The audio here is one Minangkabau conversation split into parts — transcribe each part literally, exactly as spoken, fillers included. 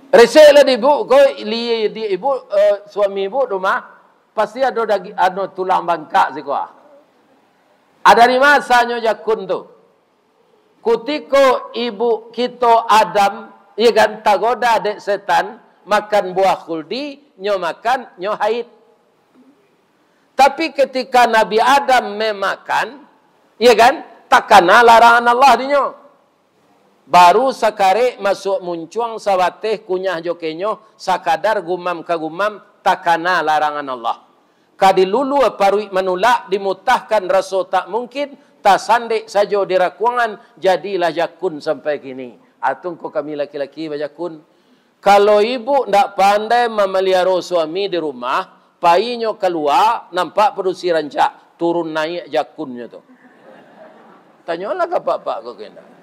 Resek lah di ibu ko, li-, di ibu, eh, suami ibu tu mah, pasti ado dagi-, ado tulang bangkak siko ah. Ah, dari ma asalnyo jakun tu? Kutiko ibu kito Adam, iya kan, tagoda dek setan, makan buah khuldi, nyo makan, nyo haid. Tapi ketika Nabi Adam memakan, iya kan, takana larangan Allah dinyo. Baru sakarek masuak muncuang sabateh kunyah jo kenyo, sakadar gumam ka gumam, takana larangan Allah. Ka dilulua paruik manulak, dimutahkan raso tak mungkin, tasandek sajo di rakuangan, jadilah jakun sampai kini. Atungko kami laki-laki bajakun. Kalau ibu ndak pandai mamaliharo suami di rumah, painyo kalua, nampak padusi rancak, turun naiak jakunnyo tu. Tanyolah ka apak-apak ko kena.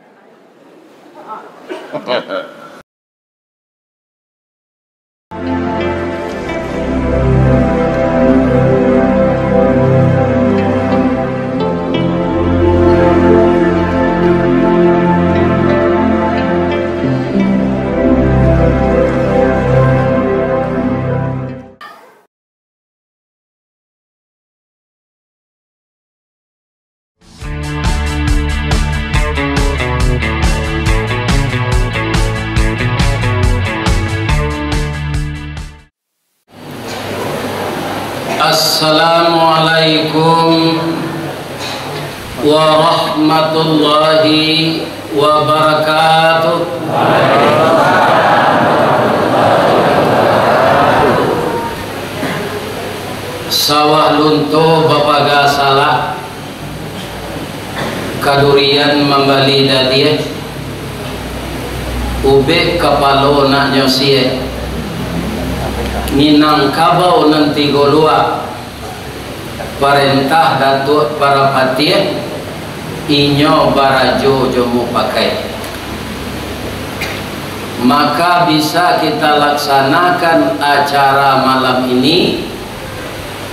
Assalamualaikum warahmatullahi wabarakatuh. Sawah lunto bapaga salak, kadurian mambali dadiah, ubek kapalo nak nyo siek, Minangkabau nan tigo lua, parentah Datuak Parapatiah, inyo barajo jo mupakai. Maka bisa kita laksanakan acara malam ini,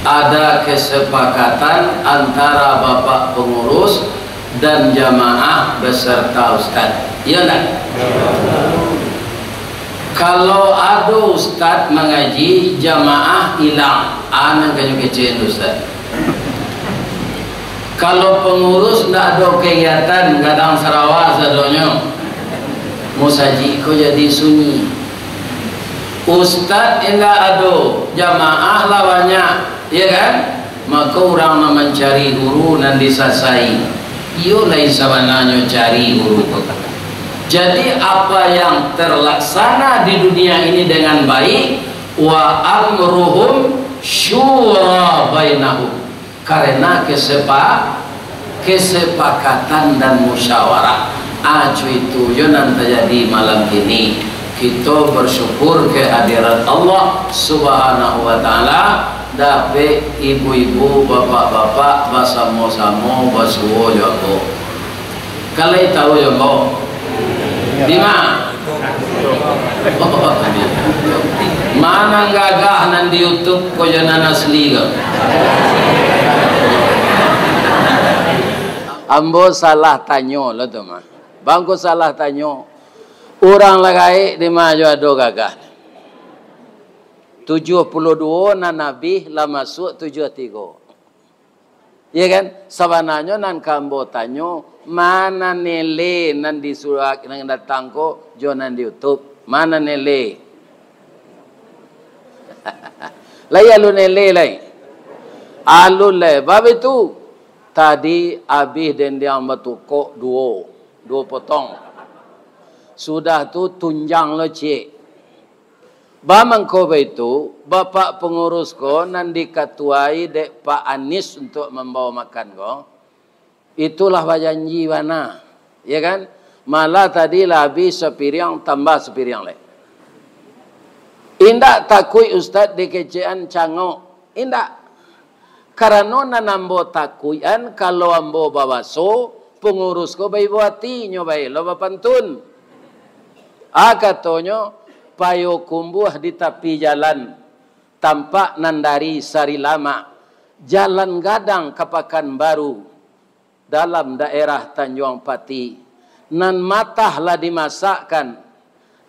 ada kesepakatan antara Bapak Pengurus dan jamaah beserta ustaz. Iya ndak? Kalau ado ustaz mangaji, jamaah ilang. Ah, nan kanyo kecek tu, ustaz. Kalau pengurus ndak ado kegiatan, gadang sarawa sadonyo, musajik ko jadi sunyi. Ustaz indak ado, jamaah lah banyak, iya kan? Mako urang nan mancari guru nan disasai, iyo lai sabananyo cari guru tu. Jadi, apa yang terlaksana di dunia ini dengan baik, wa amruhum syura bainahum. Karena kesepa-, kesepakatan dan musyawarah. Ah, cuy, itu jo nan terjadi malam kini. Kito bersyukur kehadirat Allah Subhanahu wa Ta'ala, dapek ibu-ibu, bapak-bapak, basamo-samo, basuo jo ambo. Kalau tahu jo ambo. Di ma? Mana gagah nan di YouTube ko jo nan asli ko? Ambo salah tanyo lo tu mah. Bangko salah tanyo. Urang lah gaek di ma jo ado gagah. Tujuah puluah duo nan abih lah masuak tujuah tigo. Iya kan? Sabananyo nan ka ambo tanyo, mana nilai nan di surat nan datang ko, jo nan di YouTube? Mana nilai? Lai alun nilai lai. Alun lai. Bab itu, tadi abih dendiang batukok duo, duo potong. Sudah tu tunjang lo ciek. Ba mangko baitu, Bapak Pangurus ko nan dikatuai dek Pak Anis untuak mambao makan ko, itulah bajanji bana, ya kan? Malah tadi lah abih sapiriang, tambah sapiriang lai. Indak takuik Ustaz dikecekan cangok, indak. Karano nan ambo takuikan, kalau ambo babaso, pangurus ko baibo ati, nyo baelo bapantun. Ah, katonyo, Payokumbuah di tapi jalan, tampak nan dari Sarilamak, jalan gadang ka Pakanbaru, dalam daerah Tanjuang Pati, nan matah lah dimasakkan,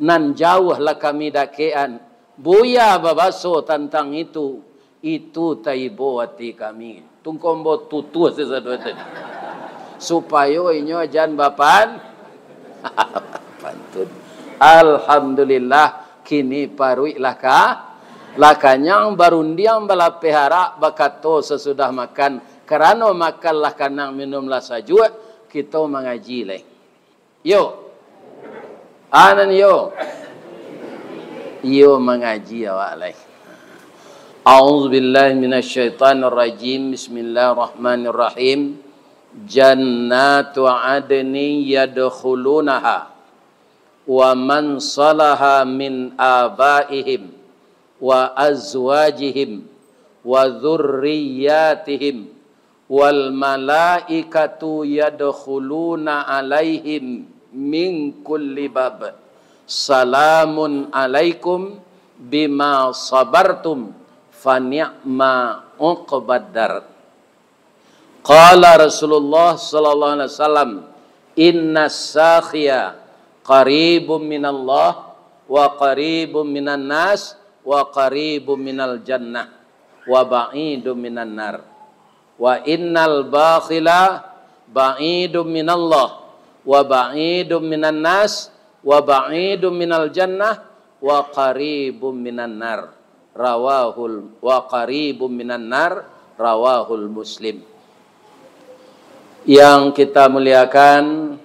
Nan jauah lah kami dakekan. Buya babaso tantang itu, itu taibo ati kami. Tungkombo tutuah sasado tadi. Supayo inyo jan bapan-, pantun. Alhamdulillah, kini paruik lah ka-, lah kanyang, barundiang balapeh arak, bakato sasudah makan, karano makan lah kanang, minum lah sajuak, kito mangaji lai. Yo. Anan yo. Iyo mangaji awak lai. A'udzubillahi minasyaitonirrajim. Bismillahirrahmanirrahim. Jannatu adnin yadkhulunaha wa man salaha min abaihim wa azwajihim wa dzurriyyatihim, wal malaikatu yadkhuluna alaihim min kulli bab. Salamun alaikum bima sabartum, fa ni'ma uqbad dar. Qala Rasulullah sallallahu alaihi wasallam, "Inna sakhiya qaribum minallah, wa qaribum minan nas, wa qaribum minal jannah, wa ba'idum minan nar. Wa innal bakhila ba'idum minallah, wa ba'idum minan nas, wa ba'idum minal jannah, wa qaribum minan nar." Rawahul, wa qaribum minan nar, rawahul Muslim. Yang kita muliakan,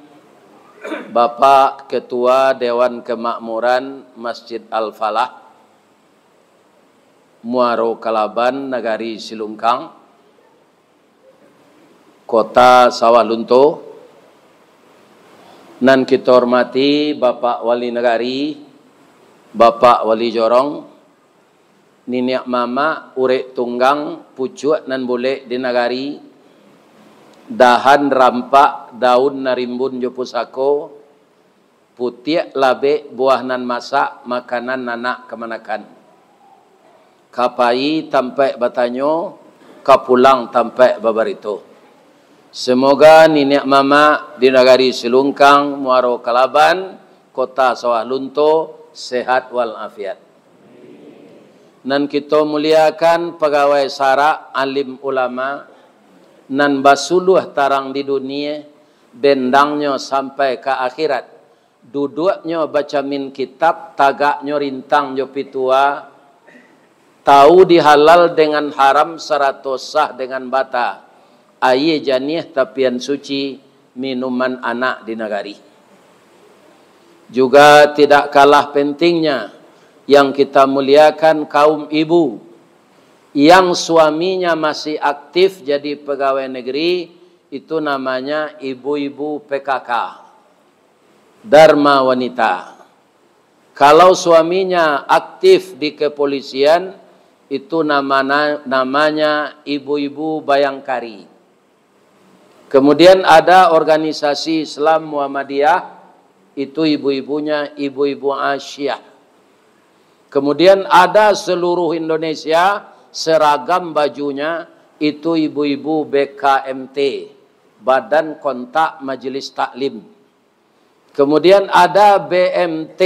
Bapak Ketua Dewan Kemakmuran Masjid Al-Falah, Muaro Kalaban, Nagari Silungkang, Kota Sawah Lunto, nan kito hormati Bapak Wali Nagari, Bapak Wali Jorong, niniak mamak, urek tunggang, pucuak nan bulek di nagari, dahan rampak, daun nan rimbun jo pusako, putiak labek, buah nan masak, makanan anak kamanakan. Ka pai tampaik batanyo, ka pulang tampaik babarito. Semoga niniak mamak di Nagari Silungkang, Muaro Kalaban, Kota Sawah Lunto, sehat walafiat. Nan kito muliakan pagawai sarak, alim ulama, nan basuluah tarang di dunie, bendangnyo sampai ka akhirat. Duduaknyo bacamin kitab, tagaknyo rintang jo pitua, tau di halal dengan haram sarato sah dengan bata, aia janiah tapian suci, minuman anak di nagari. Juga tidak kalah pentingnya, yang kita muliakan kaum ibu, yang suaminya masih aktif jadi pegawai negeri, itu namanya ibu-ibu P K K. Dharma Wanita. Kalau suaminya aktif di kepolisian, itu namana-, namanya ibu-ibu Bayangkari. Kemudian ada organisasi Islam Muhammadiyah, itu ibu-ibunya ibu-ibu Asia. Kemudian ada seluruh Indonesia, seragam bajunya, itu ibu-ibu B K M T, Badan Kontak Majelis Taklim. Kemudian ada B M T.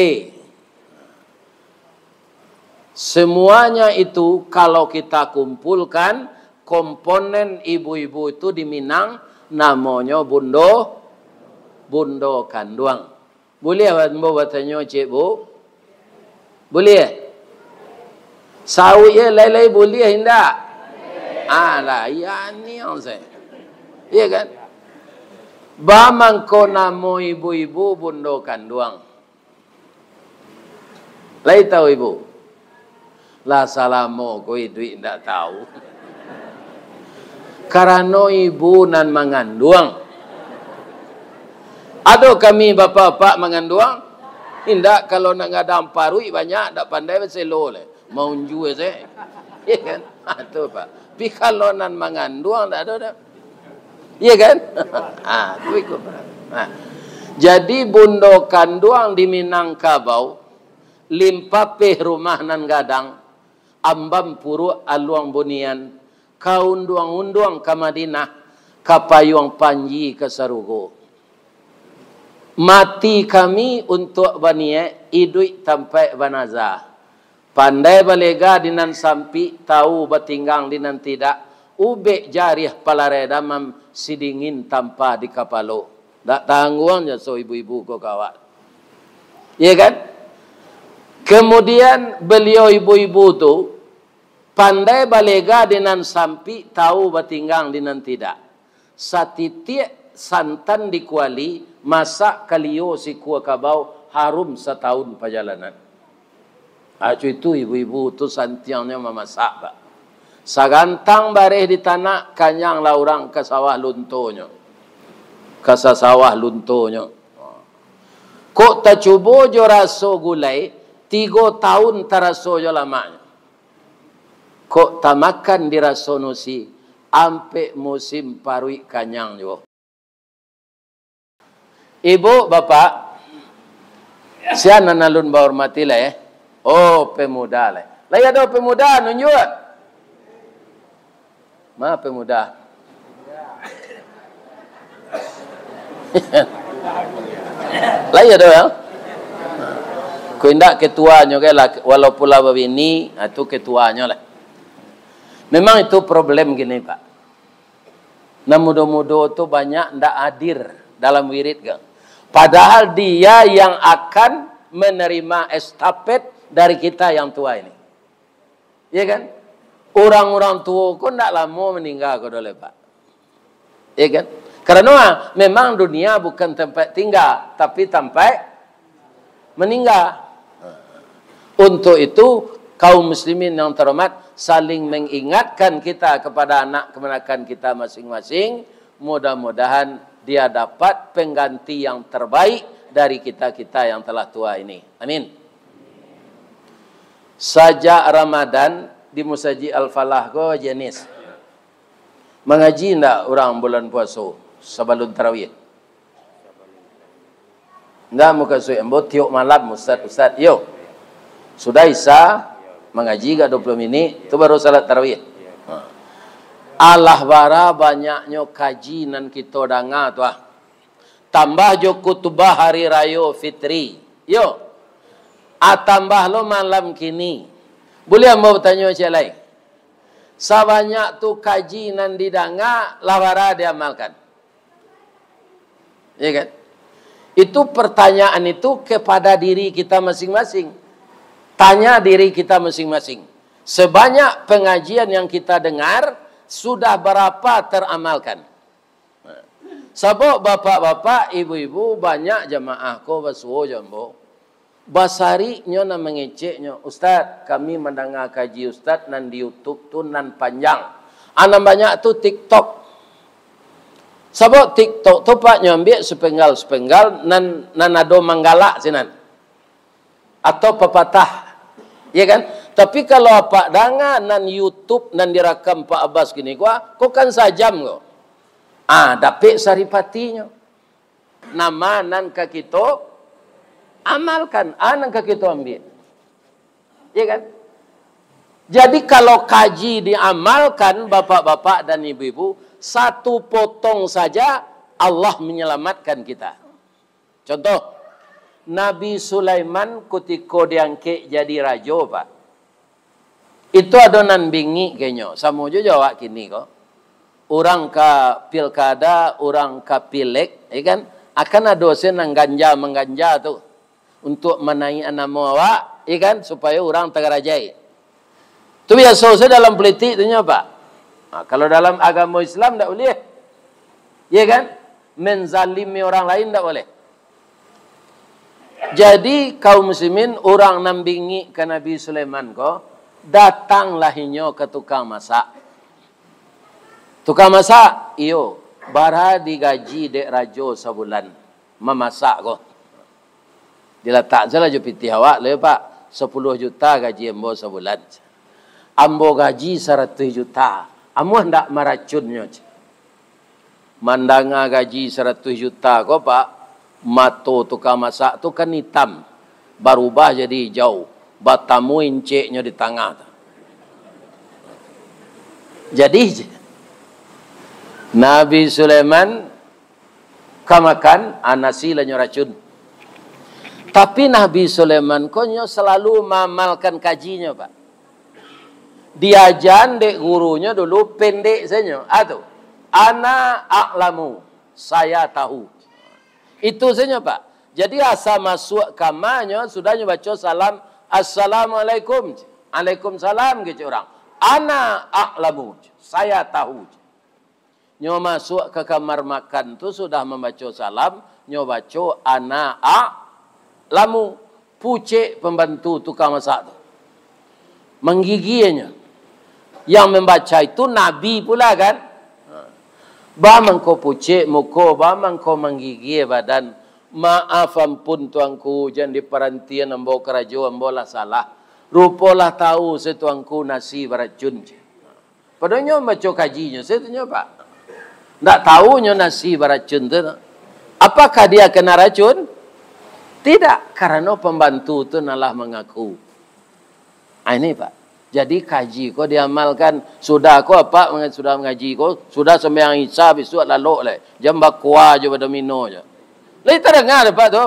Semuanya itu kalau kita kumpulkan, komponen ibu-ibu itu di Minang, namonyo bundo, bundo kanduang. Buliah ambo batanyo, Cik Bu? Buliah? Sauik je, lai-lai buliah indak? Alah, iya niang se. Iya kan? Ba mangko namo ibu-ibu bundo kanduang. Lai tahu ibu? Lah salamo ko iduik indak tahu. Karano ibu nan manganduang. Ado kami bapak-bapak manganduang? Indak, kalau nak gadang paruik banyak, ndak pandai baselo le. Maunjua se. Iya kan? Ha, tu, Pak. Tapi kalau nan manganduang, ndak ado dah. Iya kan? Ha, tu iko. Ha. Jadi, bundo kanduang di Minangkabau, Limpapeh rumah nan gadang, Ambam Puruak Aluang Bunian, ka unduang-unduang ka Madinah, ka payuang panji ka sarugo. Mati kami untuak baniaik, iduik tampaik banazah. Pandai balega di nan sampik, tau batinggang di nan tidak. Ubek jariah palarai damam, sidingin tampa di kapalo. Ndak tangguang jaso ibu-ibu ko ka awak. Iya kan? Kemudian beliau ibu-ibu tu pandai balega di nan sampik, tau batinggang di nan tidak. Satitiak santan di kuali, masak kalio sikua kabau, harum satahun pajalanan. Acu itu ibu-ibu tu santiangnyo mamasak, Pak. Sagantang bareh di tanak, kanyanglah urang ka sawah luntonyo. Ka sasawah luntonyo. Kok tacubo jo raso gulai, tigo tahun taraso jo lamaknyo. Kok tamakan di raso nusi, ampek musim paruik kanyang juo. Ibu, bapak, sia nan alun bahormati lai, eh? Oh, pemuda lai. Lai ado pemuda, nunjuak. Ma pemuda? Lai ado, ya? Ko indak ketuanyo kan lah, walaupun lah babini, ah, tu ketuanyo lah. Memang itu problem gini, Pak. Nan mudo-mudo tu banyak ndak hadir dalam wirid ko. Padahal dia yang akan menerima estafet dari kita yang tua ini. Iya kan? Urang-urang tuo ko ndak lamo maningga ko doh lai, Pak. Iya kan? Karano memang dunia bukan tampek tingga, tapi tampek maningga. Untuk itu, kaum muslimin yang terhormat, saling mengingatkan kita kepada anak kemanakan kita masing-masing. Mudah-mudahan dia dapat pengganti yang terbaik dari kita-kita yang telah tua ini. Amin. Sajak Ramadan di Musajik Al-Falah ko, Jenis, mangaji ndak urang bulan puaso sabalun tarawih? Ndak, mukasuik ambo tiok malam, ustad-ustad, yo. Sudah Isya, mangaji agak dua puluh minik, tu baru salat tarawih. Ha. Alah bara banyaknyo kaji nan kito danga tu, ah. Tambah jo kutubah Hari Rayo Fitri. Yo. Ah, tambah lo malam kini. Buliah ambo batanyo ciek lai? Sabanyak tu kaji nan didanga, lah bara diamalkan? Ya kan? Itu pertanyaan itu kepada diri kita masing-masing. Tanya diri kita masing-masing. Sebanyak pengajian yang kita dengar, sudah berapa teramalkan? Sabab bapak-bapak, ibu-ibu, banyak jamaah ko basuo jo ambo. Basariknyo nan mangeceknyo, "Ustaz, kami mandanga kaji Ustaz nan di YouTube tu nan panjang. Ah, nan banyak tu TikTok." Sabab TikTok tu, Pak, nyo ambiak sepenggal-sepenggal nan, nan ado manggalak sinan. Atau papatah. Ya kan? Tapi kalau apak danga nan YouTube nan dirakam Pak Abbas kini ko, ko kan sajam ko. Ah, dapek saripatinyo. Nama nan ka kito amalkan, ah, nan ka kito ambiak. Ya kan? Jadi, kalau kaji diamalkan, bapak-bapak dan ibu-ibu, satu potong saja Allah menyelamatkan kita. Contoh, Nabi Sulaiman kutiko diangkek jadi rajo, Pak, itu ado nan bingik ka inyo. Samo jo awak kini ko. Urang ka pilkada, urang ka pileg, ya kan? Akan ado se nan ganja-mangganja tu. Untuak manaiak namo awak, ya kan? Supayo urang tagarajai. Tu biaso se dalam politik tu nyo, Pak. Ha, kalau dalam agamo Islam ndak buliah. Ya kan? Menzalimi orang lain ndak boleh. Jadi, kaum muslimin, urang nan bingik ka Nabi Sulaiman ko, datanglah inyo ka tukang masak. "Tukang masak, iyo, bara digaji dek rajo sabulan mamasak ko?" "Dilatak salah jo pitih awak lo, Pak, sapuluah juta gaji ambo sabulan." "Ambo gaji saratuih juta, amuah ndak maracunnyo?" Mandanga gaji saratuih juta ko, Pak, mato tukang masak tu kan itam, barubah jadi ijau, batamu inceknyo di tangah tu. Jadi, Nabi Sulaiman Tamakan, ah, nasi lah nyo racun. Tapi Nabi Sulaiman ko nyo salalu maamalkan kajinyo, Pak. Diajan dek gurunyo dulu pendek sajo. Ah, tu. "Ana a'lamu, saya tahu." Itu sajo, Pak. Jadi, asa masuak kamanyo, sudah nyo baco salam, "Assalamualaikum." "Alaikumsalam," kecek urang. "Ana a'lamu, saya tahu." Nyo masuak ka kamar makan tu, sudah mambaco salam, nyo baco, "Ana a'lamu." Pucek pambantu tukang masak tu. Manggigianyo. Yang mambaca itu nabi pula, kan? Ba mangko pucek muko, ba mangko manggigia badan. "Maaf ampun, Tuanku, jan diparantian ambo karajo, ambo lah salah. Rupo lah tahu se Tuanku nasi baracun," cek. Padahal nyo baco kajinyo, satunyo, Pak. Ndak tahu nyo nasi baracun tu. Apakah dia kena racun? Tidak, karano pambantu tu nan lah mangaku. Ah, ini, Pak. Jadi, kaji ko diamalkan. Sudah ko, Apak manga-, sudah mangaji ko, sudah sambayang Isya, bisuak lalok lai. Jan bakoa jo badomino jo. Lai tadanga dek Apak tu?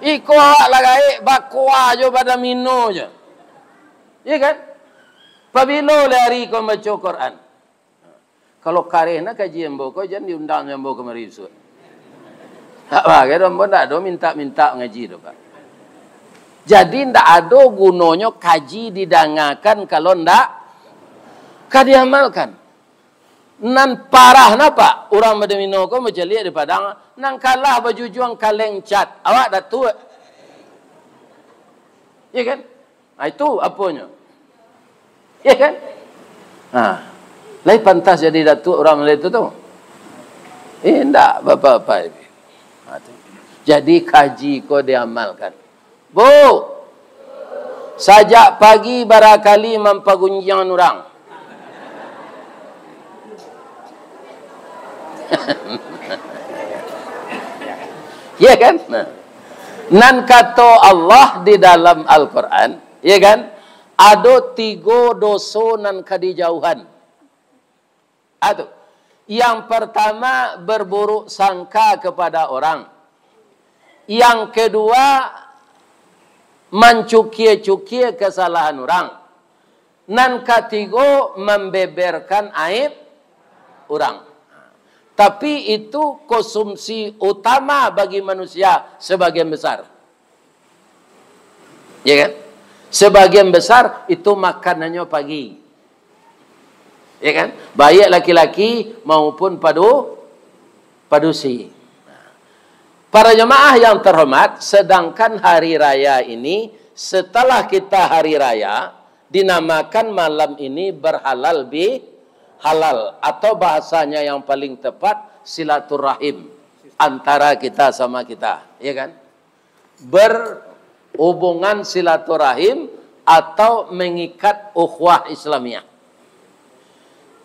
Iko awak lah gaek, bakoa jo badomino jo. Iya kan? Pabilo lai ari ko mambaco Quran? Kalau kareh na kaji ambo ko, jan diundang ambo kamari bisuak. Tak bagai doh, ambo ndak ado mintak-mintak ngaji tu, Pak. Jadi, ndak ado gunonyo kaji didangakan kalau ndak ka diamalkan. Nan parah na, Pak, urang badomino ko bacaliak di Padang, nan kalah bajujuang kaleng cat. Awak datuak. Iya kan? Nah, itu aponyo. Iya kan? Nah, lai pantas jadi datuak urang model itu tu? Eh, indak, Bapak-bapak. Nah, tu. Jadi, kaji ko diamalkan. Bu, sajak pagi barakali mampagunjiang urang. Iya kan? Nah. Nan kato Allah di dalam Al-Quran, iya kan? Ado tigo doso nan ka dijauhan. Ado. Yang pertama, berburuk sangka kepada orang. Yang kedua, mancukia-cukia kesalahan orang. Nan katigo, membeberkan aib urang. Tapi itu konsumsi utama bagi manusia sebagian besar. Ya kan? Sebagian besar itu makanannya pagi. Ya kan? Baik laki-laki maupun padu-, padusi. Para jemaah yang terhormat, sedangkan hari raya ini, setelah kita hari raya, dinamakan malam ini berhalal bihalal, atau bahasanya yang paling tepat, silaturahim antara kita sama kita, ya kan? Berhubungan silaturahim atau mengikat ukhuwah Islamiah.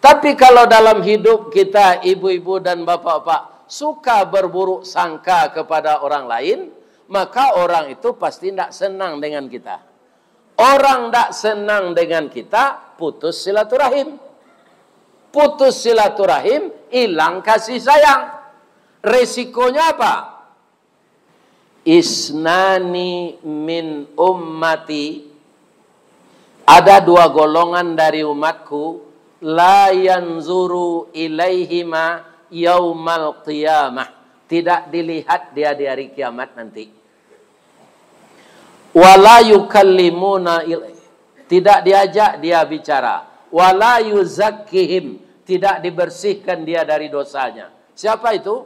Tapi kalau dalam hidup kita, ibu-ibu dan bapak-bapak, suka berburuk sangka kepada orang lain, maka orang itu pasti ndak senang dengan kita. Orang ndak senang dengan kita, putus silaturahim. Putus silaturahim, hilang kasih sayang. Resikonya apa? "Isnani min ummati," ada dua golongan dari umatku, "la yanzuru ilaihima yaumal qiyamah," tidak dilihat dia di hari kiamat nanti. "Wala yukallimuna il-," tidak diajak dia bicara. "Wala yuzakkihim," tidak dibersihkan dia dari dosanya. Siapa itu?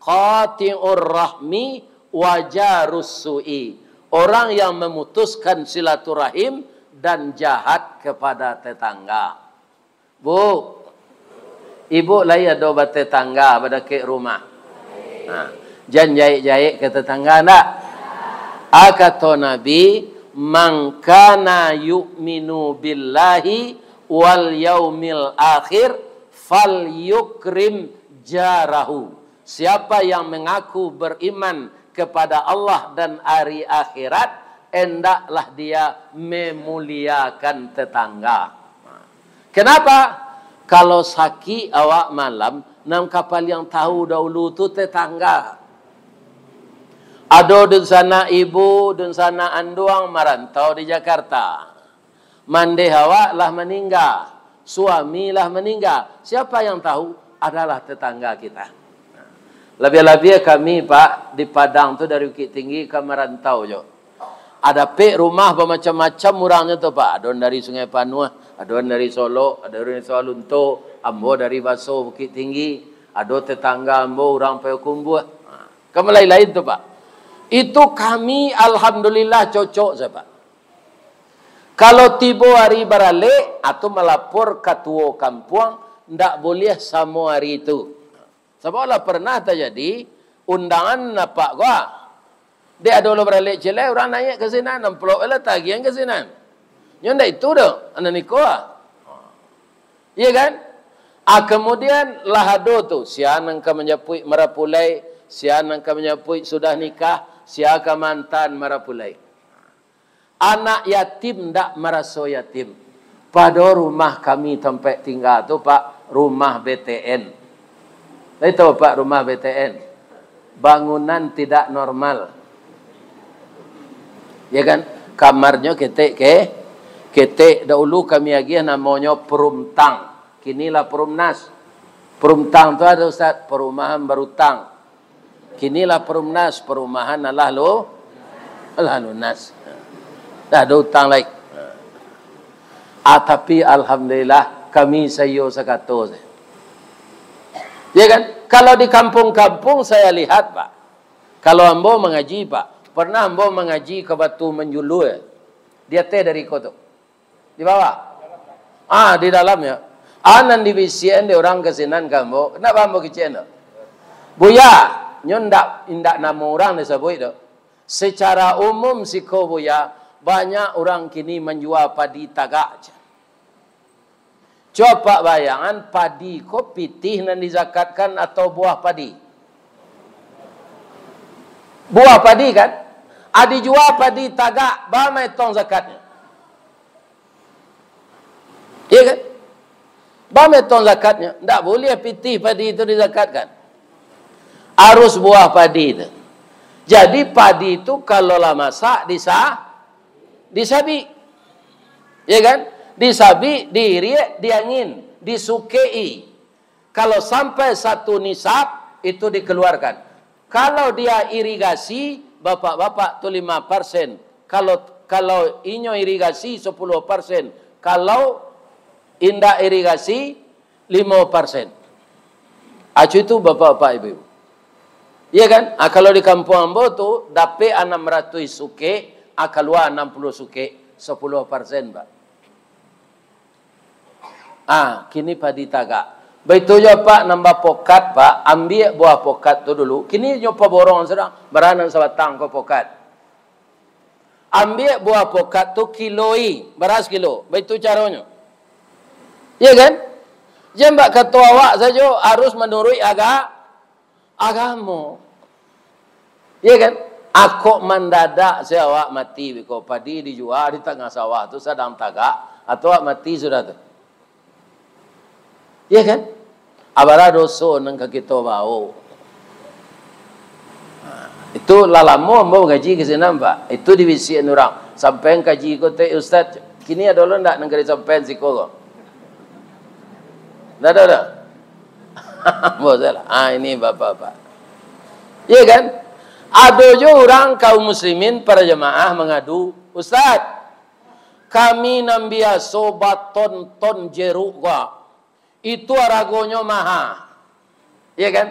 "Qati'ur rahmi wa jarus su'i." Orang yang memutuskan silaturahim dan jahat kepada tetangga. Bu, ibu lai ado batetangga badakek rumah? Nah, jan jaek-jaek ka tetangga ndak? A, kato Nabi, "Man kana yu'minu billahi wal yaumil akhir, fal yukrim jarahu." Siapa yang mengaku beriman kepada Allah dan hari akhirat, hendaklah dia memuliakan tetangga. Kenapa? Kalau sakik awak malam, nan ka paliang tahu dahulu tu tetangga. Ado dunsanak ibu, dunsanak anduang marantau di Jakarta. Mandeh awak lah maningga, suami lah maningga. Siapa yang tahu? Adalah tetangga kita. Labiah-labiah kami, Pak, di Padang tu dari Bukittinggi ka marantau jo. Ado dapek rumah bamacam-macam urangnyo tu, Pak. Ado dari Sungai Panuah, ado dari Solok, ado dari Sawah Lunto, ambo dari Baso Bukittinggi, ado tetangga ambo urang Payokumbuah. Ha, kan lain-lain tu, Pak. Itu kami, alhamdulillah, cocok sajo, Pak. Kalau tibo ari baralek, atu malapor katuo kampuang, ndak buliah samo ari tu. Sabab lah pernah tajadi undangan apak ko. Dek ado lo baralek ciek lai, urang naiak ka sinan, amplop lah tagiah ka sinan. Nyo ndak itu doh, anak niko ah. Iya kan? Ah, kemudian lah ado tu, sia nan ka manjapuik marapulai, sia nan ka manjapuik sudah nikah, sia ka maantaan marapulai. Anak yatim ndak maraso yatim. Pado rumah kami tampek tingga tu, Pak, rumah B T N. Lai tahu, Pak, rumah B T N? Bangunan tidak normal. Ya kan? Kamarnyo ketek ke, ketek. Dahulu kami agiah namonyo Perumtang. Kini lah Perumnas. Perumtang tu ado, Ustaz, perumahan barutang. Kini lah Perumnas, perumahan alah lu-, alah lunas. Dah ada utang lai. Ah, tapi alhamdulillah, kami saiyo sakato sajo. Ya kan? Kalau di kampung-kampung saya lihat, Pak. Kalau ambo mangaji, Pak. Pernah ambo mangaji ka Batu Manjulua, di ateh dari ko tu. Di bawah. Ah, di dalamnyo. Ah, nan dibisiakan dek urang ka sinan ka ambo. Kenapa ambo kecek tu? Buya, nyo ndak, indak namo urang disabuik tu. Secara umum siko, Buya, banyak urang kini manjua padi tagak. Cubo bayangan, padi ko pitih nan dizakatkan atau buah padi? Buah padi kan? Ah, dijua padi tagak, ba ma etong zakatnyo? Iya kan? Ba ma etong zakatnyo? Ndak buliah pitih padi tu dizakatkan. Harus buah padi tu. Jadi, padi tu kalau lah masak, disa-, disabik. Iya kan? Disabik, diiriak, diangin, disukek-i. Kalau sampai satu nisab, itu dikeluarkan. Kalau dia irigasi, bapak-bapak tu lima persen. Kalau, kalau inyo irigasi, sepuluh persen. Kalau indak irigasi, limo persen. Acu itu, bapak-bapak, ibu-ibu. Iya kan? Ah, kalau di kampung ambo tu, dapek anam ratuih sukek, ah, kalua anam puluah sukek, sepuluh persen, Pak. Ah, kini padi tagak. Baitu juo, Pak, nan bapokat, Pak, ambiak buah pokat tu dulu. Kini nyo paborong sudah, bara nan sabatang ko pokat. Ambiak buah pokat tu, kiloi, bara sakilo. Baitu caronyo. Iya kan? Jan bak kato awak sajo, harus manuruik aga-, agamo. Iya kan? Akok mandadak se awak mati beko, padi dijua di tangah sawah tu sadang tagak, atau awak mati sudah tu. Iya kan? Abara doso nan ka kito baok. Nah, itu lah lamo ambo ngaji ka sinan, Pak. Itu dibisiakan urang. Sampaian kaji ko tu, Ustaz. Kini ado lo ndak nan ka disampaian siko ko? Ndak ado doh. Ambo salah. Ah, ini bapak-bapak. Iya kan? Ado jo urang kaum muslimin para jamaah mangadu, "Ustaz, kami nan biaso baton-ton jeruk ko, itu aragonyo maha." Iya kan?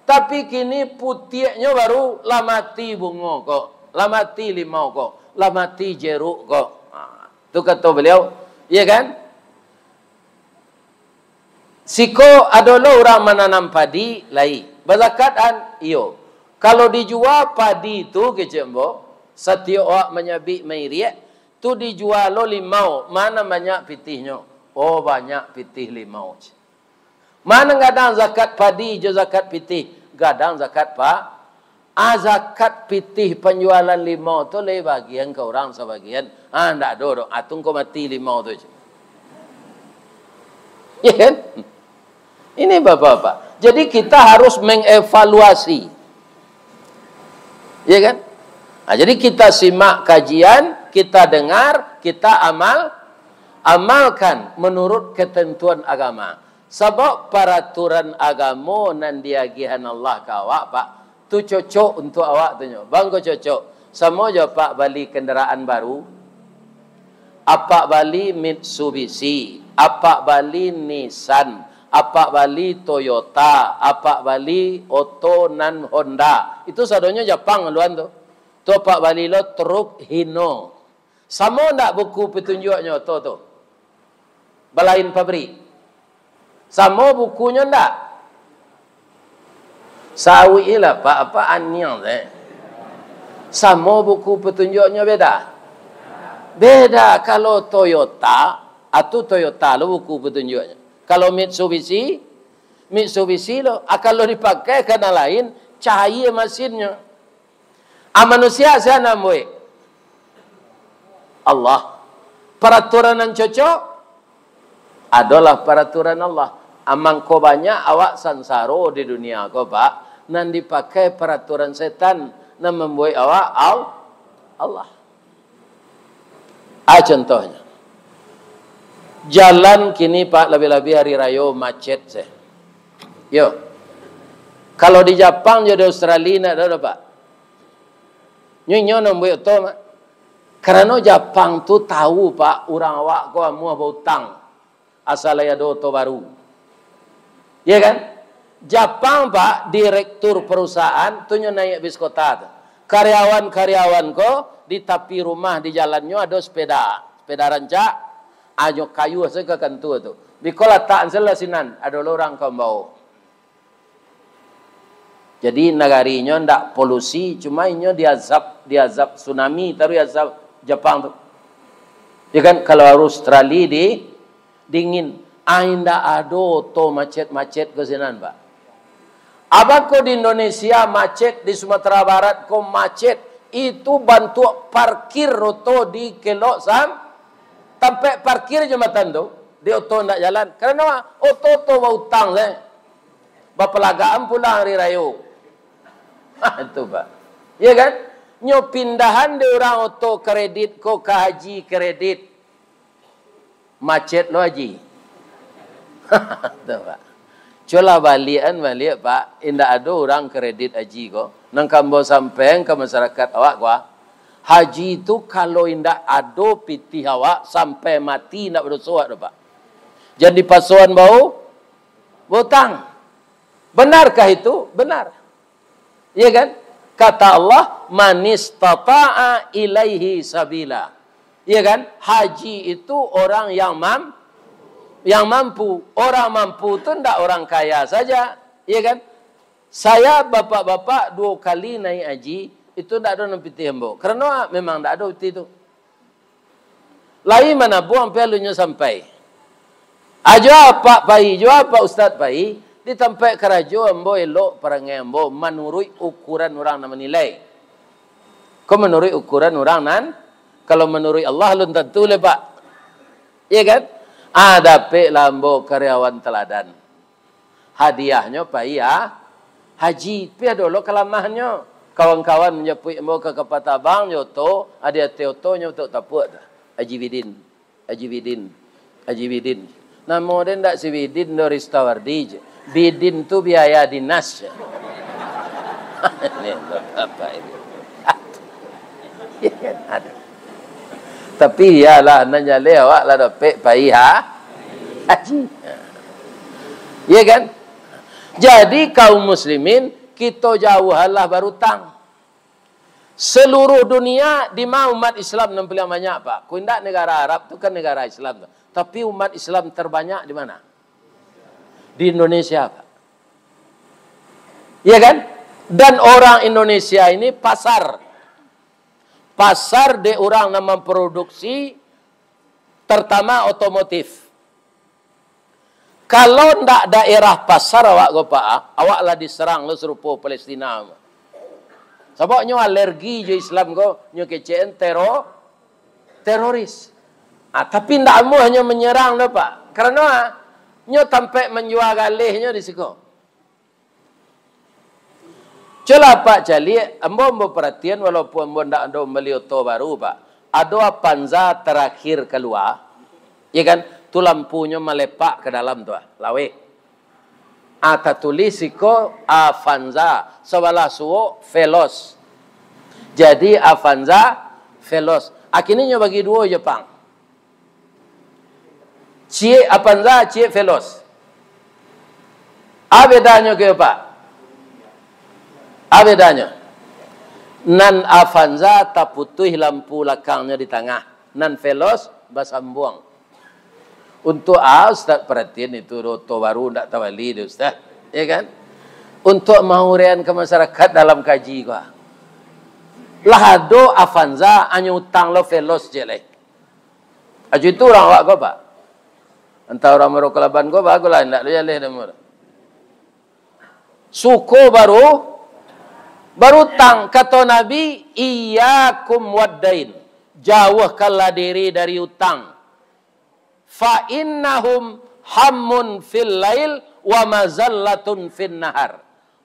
Tapi kini putiaknyo baru lah mati bungo ko, lah mati limau ko, lah mati jeruk ko. Ha, tu kato baliau. Iya kan? Siko ado lo urang mananam padi lai. Bazakat an? Iyo. Kalau dijua padi tu, kecek ambo, satiok awak manyabik mairiak, tu dijua lo limau, ma nan banyak pitihnyo? Oh, banyak pitih limau. Ma nan gadang zakat padi jo zakat pitih? Gadang zakat pa-, ah, zakat pitih panjualan limau tu lai bagian ka urang sabagian. Ah, ndak ado doh. Ah, tu ngko mati limau tu. Ya kan? Ini, Bapak-bapak. Jadi, kita harus mengevaluasi. Ya kan? Nah, jadi, kita simak kajian, kita dengar, kita amal, amalkan menurut ketentuan agama. Sabab paraturan agamo nan diagihan Allah ka awak, Pak, tu cocok untuak awak tu nyo. Bangko cocok. Samo jo apak bali kendaraan baru, apak bali Mitsubishi, apak bali Nissan, apak bali Toyota, apak bali oto nan Honda. Itu sadonyo Japang aluan tu. Tu apak bali lo truk Hino. Samo ndak buku petunjuaknyo oto tu? Balain pabrik. Samo bukunyo ndak? Sawik lah, Pak, apa aniang teh. Samo buku petunjuaknyo beda? Beda. Kalau Toyota, atu Toyota lo buku petunjuaknyo. Kalau Mitsubishi, Mitsubishi lo. Ah, kalau dipakai ka nan lain, cair masinnyo. Ah, manusia sia nan buek? Allah. Paraturan nan cocok adolah paraturan Allah. Ah, mangko banyak awak sansaro di dunia ko, Pak, nan dipakai paraturan setan, nan mambuek awak al-, Allah. Ah, contohnyo. Jalan kini, Pak, labiah-labiah hari rayo macet se. Yo. Kalau di Japang jo di Australia, ndak ado, Pak. Nyo inyo nan buek oto, Mak. Karano Japang tu tahu, Pak, urang awak ko amuah bautang. Asa lai ado oto baru. Iya kan? Japang, Pak, direktur perusahaan tu nyo naiak bis kota tu. Karyawan-karyawan ko di tapi rumah di jalannyo ado sepeda. Sepeda rancak, anyo kayuah se ka kantua tu. Biko latakan se lah sinan, ado lo urang ka mambao. Jadi, nagarinyo ndak polusi, cuma inyo diazab, diazab tsunami, taruih azab Japang tu. Ya kan, kalau Australia di, dingin, ai ndak ado oto macet-macet ko sinan, Pak. Abako di Indonesia macet, di Sumatera Barat ko macet, itu bantuak parkir oto di kelok sam-, tampek parkir jambatan tu, di oto ndak jalan. Karano oto-oto bautang se. Bapalagaan pulang ari rayo. Ha, itu, Pak. Iya kan? Nyo pindahan di urang oto kredit ko ka haji kredit. Macet lo haji. Tu, Pak. Cubolah baliakan baliak, Pak. Indak ado urang kredit haji ko. Nan ka ambo sampaian ka masyarakat awak ko, ah. Haji tu kalau indak ado pitih awak, sampai mati indak badoso awak doh, Pak. Jan dipasoan bao, bautang. Benarkah itu? Benar. Iya kan? Kata Allah, "Manistata'a ilaihi sabila." Iya kan? Haji itu orang yang mam-, yang mampu. Orang mampu tu ndak orang kaya saja. Iya kan? Saya, bapak-bapak, duo kali naik haji, itu ndak ado nan pitih ambo. Karano memang ndak ado pitih tu. Lai manabuang, pai alunnyo sampai. Ajo apak pai, jo apak ustad pai, di tampek karajo ambo elok parangai ambo manuruik ukuran urang nan manilai. Ko manuruik ukuran urang nan, kalau manuruik Allah, alun tantu lai, Pak. Iya kan? Ah, dapeklah ambo karyawan teladan. Hadiahnyo pai, ah, haji, pi ado lo kalamahannyo. Kawan-kawan manjapuik ambo ka Kapa Tabang jo oto, adi ateh otonyo tu tapuak tu. Haji Bidin, Haji Bidin, Haji Bidin. Namo den ndak si Bidin doh, Ristawardi je. Bidin tu biaya dinas je. Ini apa ini? Iya kan? Aduh. Tapi iyolah, nan jaleh awak lah dapek pai ha-, haji. Iya kan? Jadi, kaum muslimin, kito jauahlah barutang. Seluruh dunia, di ma umat Islam nan paling banyak, Pak? Ko indak, negara Arab tu kan negara Islam tu. Tapi umat Islam terbanyak di mana? Di Indonesia, Pak. Iya kan? Dan orang Indonesia ini pasar. Pasar dek urang nan mamproduksi, terutama otomotif. Kalau ndak daerah pasar awak ko, Pak, awak lah diserang lo sarupo Palestina. Sabab nyo alergi jo Islam ko, nyo kecekan tero-, teroris. Ah, tapi ndak amuah nyo manyerang doh, Pak. Karano, ah, Nyo tampek manjua galehnyo di siko. Cubolah Apak caliak, ambo, ambo paratian, walaupun ambo ndak ado mambali oto baru, Pak. Ado Avanza tarakhir kalua, ya kan? Tu lampunyo malepak ka dalam tu, ah, laweh. Ah, tatulih siko Avanza, sabalah suok Veloz. Jadi Avanza, Veloz. Akhirnyo nyo bagi duo jo pang. Ciek Avanza, ciek Veloz. A bedanyo kiyo, Pak? A bedanyo. Nan Avanza taputuih lampu lakangnyo di tangah. Nan Veloz basambuang. Untuak a Ustaz paratian itu, oto baru ndak tabali dek Ustaz. Ya kan? Untuak mauraian ka masyarakat dalam kaji ko. Lah ado Avanza, anyo utang lo Veloz ciek lai. Ajo itu urang awak ko, Pak. Antah urang Muaro Kelaban ko, bagus lah, indak lo jaleh demo. Suko baru, barutang. Kato Nabi, "Iyyakum waddain." Jauahkanlah diri dari utang. "Fa innahum hammun fil lail wa mazallatun fin nahar."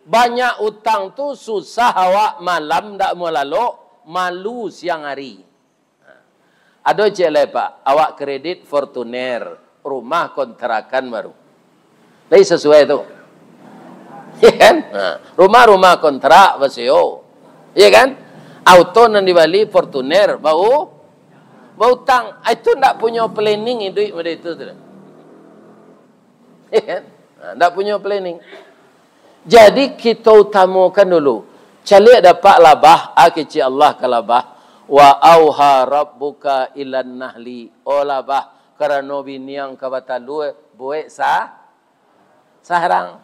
Banyak utang tu susah awak malam ndak mau lalok, malu siang hari. Ado ciek lai, Pak, awak kredit Fortuner, rumah kontrakan baru. Lai sasuai tu. Ya kan? Ha, rumah-rumah kontrak baseo. Ya kan? Auto nan dibali Fortuner, bau, bautang. Ah, itu ndak punyo planning iduik model itu tu. Ya kan? Ha, ndak punyo planning. Jadi, kito utamakan dulu. Caliak dapek labah, a kecek Allah ka labah. "Wa auha rabbuka ilan nahli." Oh labah, karano bini ang ka batalua, buek sa-, sarang.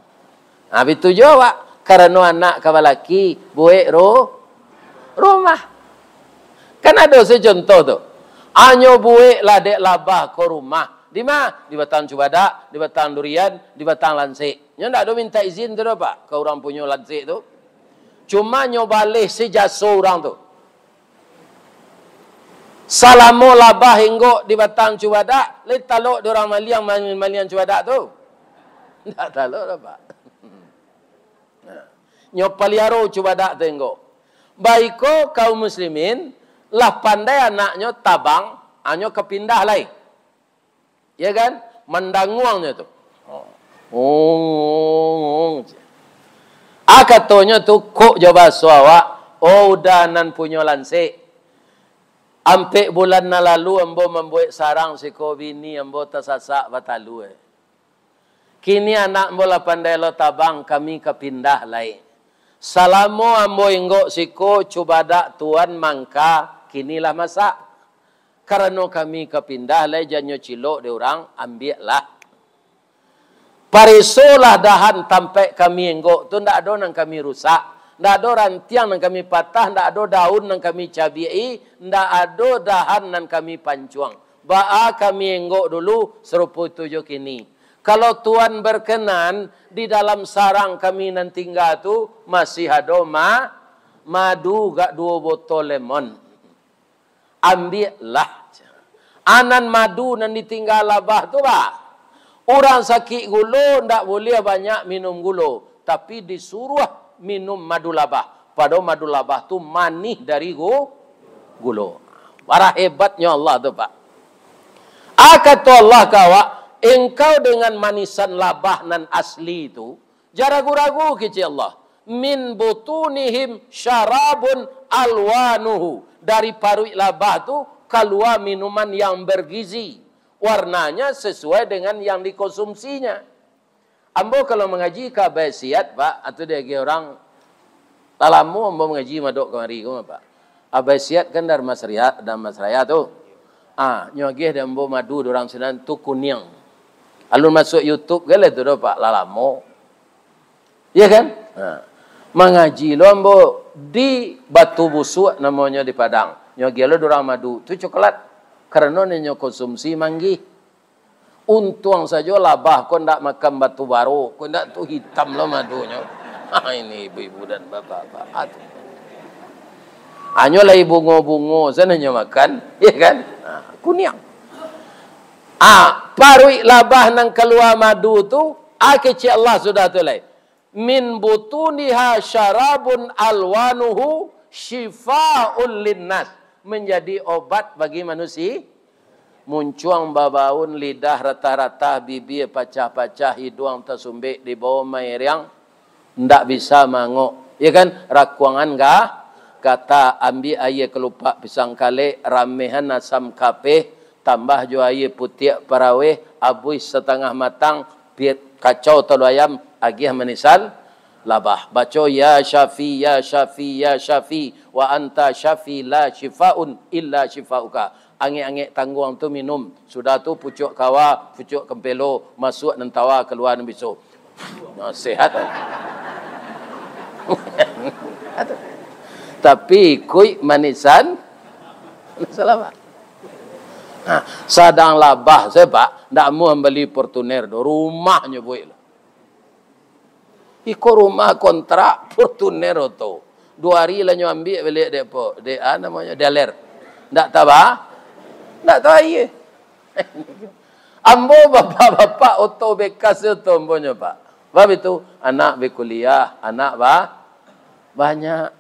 Ha, bitu juo awak, karano anak ka balaki, buek ru-, rumah. Kan ado sacontoh tu. Anyo buek lah dek labah ko rumah. Di ma? Di batang cubadak, di batang durian, di batang lansek. Nyo ndak ado mintak izin tu doh, Pak, ka urang punyo lansek tu. Cuma nyo baleh se jaso urang tu. Salamo labah inggok di batang cubadak, lai talok dek urang maliang, maliang cubadak tu? Ndak talok doh, Pak. Nah, nyo paliaro cubadak tu inggok. Baiko kaum muslimin, lah pandai anaknyo tabang, anyo ka pindah lai. Ya kan? Mandanguangnyo tu. Oh. Ah, katonyo tu, kok jo baso awak, "Oh, uda nan punyo lansek. Ampek bulan nan lalu ambo mambuek sarang siko, bini ambo tasasak batalua. Kini anak ambo lah pandai lo tabang, kami ka pindah lai. Salamo ambo inggok siko, cubadak tuan mangka, kini lah masak. Karano kami ka pindah lai, jan nyo cilok dek urang, ambiaklah. Paresolah dahan tampek kami inggok tu, ndak ado nan kami rusak, ndak ado rantiang nan kami patah, ndak ado daun nan kami cabiak-i, ndak ado dahan nan kami pancuang. Baa kami inggok dulu, sarupo itu juo kini. Kalau tuan berkenan, di dalam sarang kami nan tingga tu masih ado ma-, madu gak duo botol lemon. Ambiaklah." Anan madu nan ditingga labah tu, bah. Urang sakik gulo ndak buliah banyak minum gulo, tapi disuruah minum madu labah. Padahal madu labah tu manih dari gu-, gulo. Bara hebatnyo Allah tu, Pak. Ah, kato Allah ka awak, "Engkau dengan manisan labah nan asli tu, jan ragu-ragu," kecek Allah. "Min butunihim syarabun alwanuhu." Dari paruik labah tu kalua minuman yang bergizi, warnanya sesuai dengan yang dikonsumsinya. Ambo kalau mangaji ka Abai Siat, Pak, atau diagiah urang, lah lamo ambo mangaji madok kamari ko, Pak. Abai Siat kan Dharmasraya, Dharmasraya tu. Ah, nyo agiah dek ambo madu dek urang sinan tu kuniang. Alun masuak YouTube gale tu doh, Pak, lah lamo. Iya kan? Ha. Mangaji lo ambo di Batu Busuak namonyo di Padang. Nyo agiah lo dek urang madu, tu coklat. Karano nyo konsumsi manggih. Untuang sajo labah ko ndak makan batu baro, ko ndak tu hitam lo madunyo. Ha, ini ibu-ibu dan bapak-bapak. Ha, tu. Hanyo lai bungo-bungo sajo nyo makan, ya kan? Ha, kuniang. Ah, paruik labah nan kalua madu tu, ah, kecek Allah sudah tu lai. "Min butuniha syarabun alwanuhu syifaun linnas." Manjadi obat bagi manusia. Muncuang babaun, lidah ratah-ratah, bibia pacah-pacah, iduang tasumbek, dibao mairiang, ndak bisa mangok. Ya kan? Rakuangan ga-, gata, ambiak aia kalupak pisang kalek, ramehan asam kapeh, tambah jo aia putiak paraweh, abuih satangah matang, piak kacau talua ayam, agiah manisan labah. Baco, "Ya Syafi, ya Syafi, ya Syafi, wa anta syafi la syifaun illa syifauka." Angek-angek tangguang tu minum. Sudah tu pucuak kawa, pucuak kempelo, masuak nan tawa, kalua nan biso. Nah, sehat. Tapi ikuik manisan, salamat. Nah, sadang labah, saya, Pak, ndak mau bali Fortuner do, rumahnyo buek lah. Iko rumah kontrak, Fortuner oto. Duo ari lah nyo ambiak baliak dek apo? Dek, ah, namonyo, dealer. Ndak taba-, ndak tabaia. Ambo bapak-bapak oto bekas oto ambo nyo, Pak. Bab itu, anak bakuliah, anak ba-, banyak.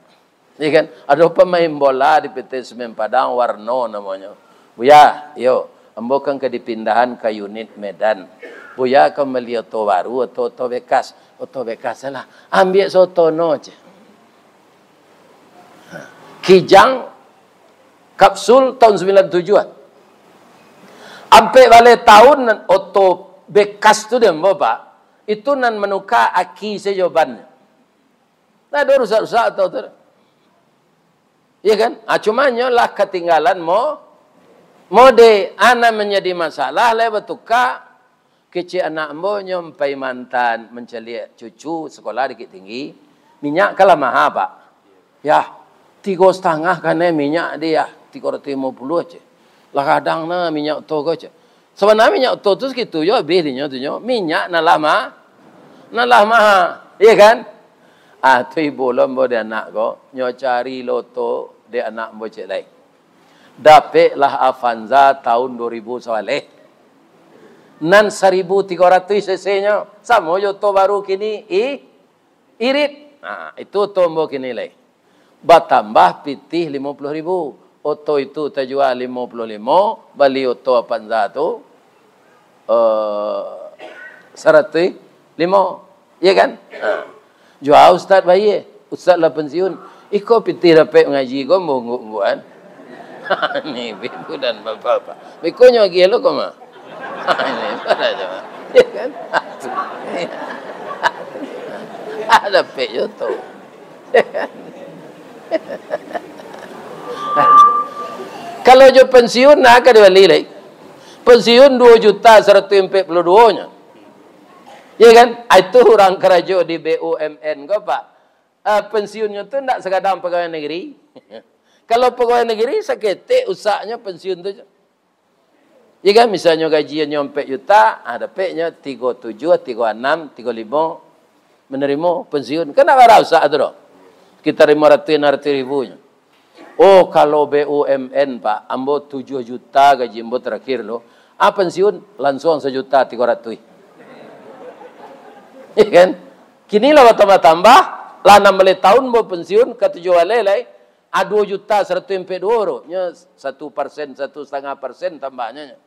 Ya kan? Ado pamain bola di P T Semen Padang, Warno namonyo. "Buya, iyo, ambo kan ka dipindahan ka unit Medan. Buya ka mambali oto baru, oto, oto bekas?" "Oto bekas lah." "Ambiak saoto no," ceh. Kijang, Kapsul, tahun sembilan tujuh an. Ampek baleh tahun nan oto bekas tu dek ambo, Pak. Itu nan manuka aki sajo bannyo. Ndak ado rusak-rusak oto tu. Iya kan? Ah, cumanyo lah katinggalan mo-, mode. Ah, nan manjadi masalah, lai batuka. Kecek anak ambo nyo pai mantan mancaliak cucu sakolah di Bukittinggi. Minyak kan lah maha, Pak. Yah, tigo satangah kanai minyak di, yah, tigo ratuih limo puluah, ceh. Lah gadang nah minyak oto ko, ceh. Sabananyo minyak oto tu sakitu jo abih dinyo tu nyo. Minyak nan lah ma-, nan lah maha. Iya kan? Ah, tu ibo lo ambo di anak ko. Nyo cari lo oto di anak ambo cek lai. Dapeklah Avanza tahun dua ribu sabaleh. Nan saribu tigo ratuih C C-nyo. Samo jo oto baru kini, i-, irit. Nah, itu oto ambo kini lai. Batambah pitih limo puluah ribu. Oto itu tajua limo puluah limo, bali oto Avanza tu, eh, saratuih limo. Iya kan? Ha. Jua ustaz bayie. Ustaz lah pensiun. Iko pitih dapek mangaji ko, monggo-nggoan. Ni, ibu dan bapak-bapak. Beko nyo agiah lo ko mah. Ni, pada aja, Mak. Iya kan? Ah, dapek jo tu. Iya kan? Kalau jo pensiun, nah, ka dibali lai. Pensiun duo juta saratuih ampek puluah duo nyo. Iya kan? Ah, itu urang karajo di B U M N ko, Pak. Ah, pensiunnyo tu ndak sagadang pagawai nagari. Kalau pagawai nagari, saketek usaknyo pensiun tu. Iya kan? Misalnyo gajinnyo ampek juta, ah, dapeknyo tigo tujuah, tigo anam, tigo limo, manarimo pensiun. Kan ndak bara usak tu doh. Sekitar limo ratuih, anam ratuih ribu nyo. Oh, kalau B U M N, Pak, ambo tujuah juta gaji ambo terakhir lo. Ah, pensiun, lansuang sajuta tigo ratuih. Iya kan? Kini lah batambah-tambah, lah anam baleh tahun ambo pensiun, ka tujuah baleh lai. Ah, duo juta saratuih ampek duo tu. Nyo satu persen, satu satangah persen tambahnyo nyo.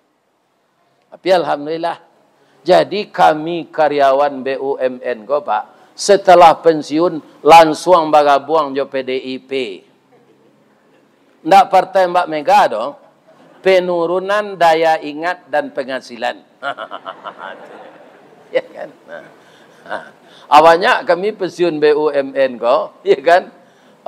Tapi alhamdulillah. Jadi kami karyawan B U M N ko, Pak, setelah pensiun lansuang bagabuang jo P D I P. Ndak partai Mbak Mega doh. Penurunan daya ingat dan penghasilan. Ya kan? Nah. Nah. Ah, banyak kami pensiun B U M N ko, ya kan?